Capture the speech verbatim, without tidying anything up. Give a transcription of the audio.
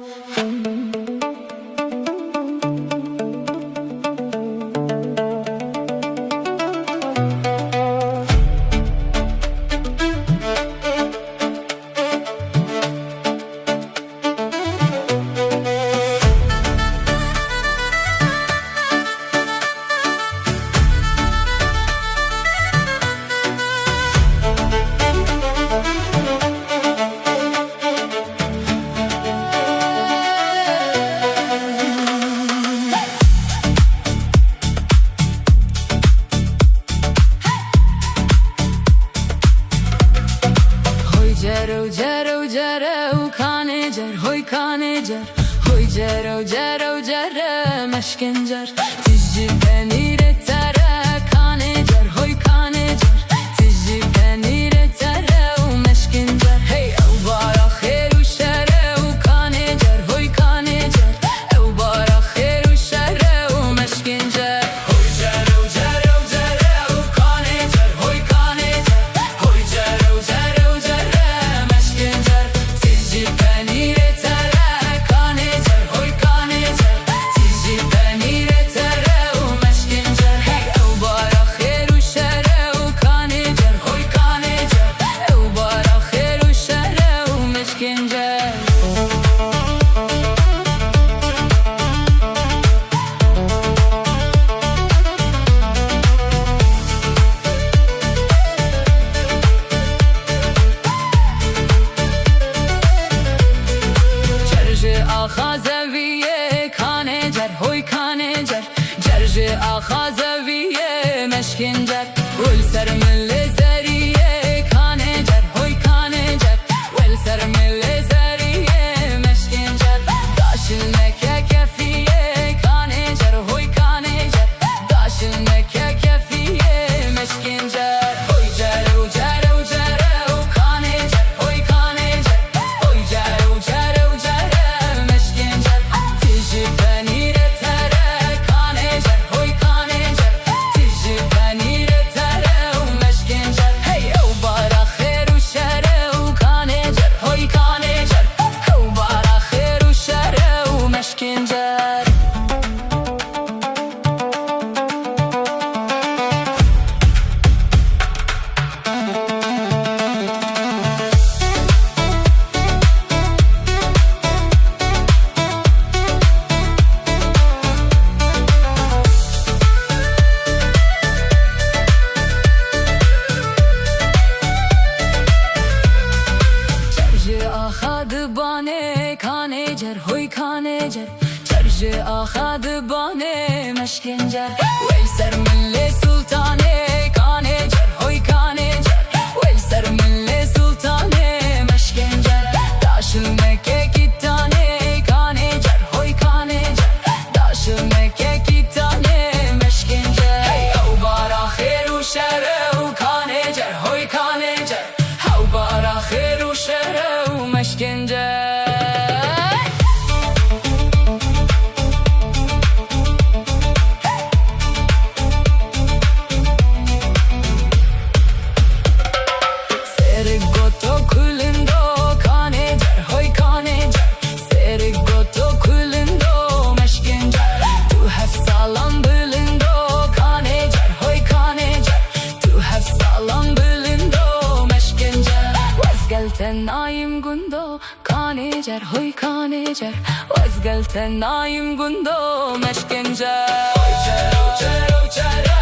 Hoy cero, cero, cero, kanê cer, hoy kanê cer. Hoy cero, cero, cero, meşkên cer. Tijî penîrê tere, kanê cer, hoy kanê cer. Tijî penîrê tere û meşkên cer. Hey, ew bara xêr û şere û kanê cer, hoy kanê cer. Ew bara xêr û şere û meşkên cer. Hoy cero, cero, cero, kanê cer, hoy kanê cer. Hoy cero, cero, cero, meşkên cer. Tijî penîrê tere, kanê cer, hoy kanê cer. Tijî penîrê tere û meşkên cer. Hey, ew bara xêr û şere û kanê cer, hoy kanê cer. Ew bara xêr û şere û meşkên cer. Cer ji axa zeviyê, kanê cer, hoy kanê cer. Cer ji axa zeviyê, meşkên cer. Û li ser milê zeriyê, kanê cer, hoy kanê cer. Û li ser milê zeriyê, meşkên cer. Daşilneke kefiyê, kanê cer, hoy kanê cer. Daşilneke kefiyê, meşkên cer. Hoy cero, cero, cero, kanê cer, hoy kanê cer. Hoy cero, cero, cero, meşkên cer. Tijî penîrê tere, kanê cer, hoy kanê cer. Tijî penîrê tere û meşkên cer. Hey, ew bara xêr û şere û kanê cer, hoy kanê cer. Ew bara xêr û şere û meşkên cer. Cer ji axa dibanê, kanê cer, hoy kanê cer. Cer ji axa dibanê, meşkên cer. Wê li ser milê sultanê, kanê cer, hoy kanê cer. Wê li ser milê sultanê, meşkên cer. Daşilneke kîtanê, kanê cer, hoy kanê cer. Daşilneke kîtanê, meşkên cer. Hey, ew bara xêr û şere û kanê cer, hoy kanê cer. Hew bara xêr û şere û meşkên cer. Sêrik goto kulindo, kanê cer, hoy kanê cer. Sêrik goto kulindo, meşkên cer. Tu heft salan bilindo, kanê cer, hoy kanê cer. Tu heft salan bilindo, meşkên cer. Wezgel te nayim gundo, kanê cer, hoy kanê cer. Wezgel te nayim gundo, meşkên cer. Hoy cero, cero, cero,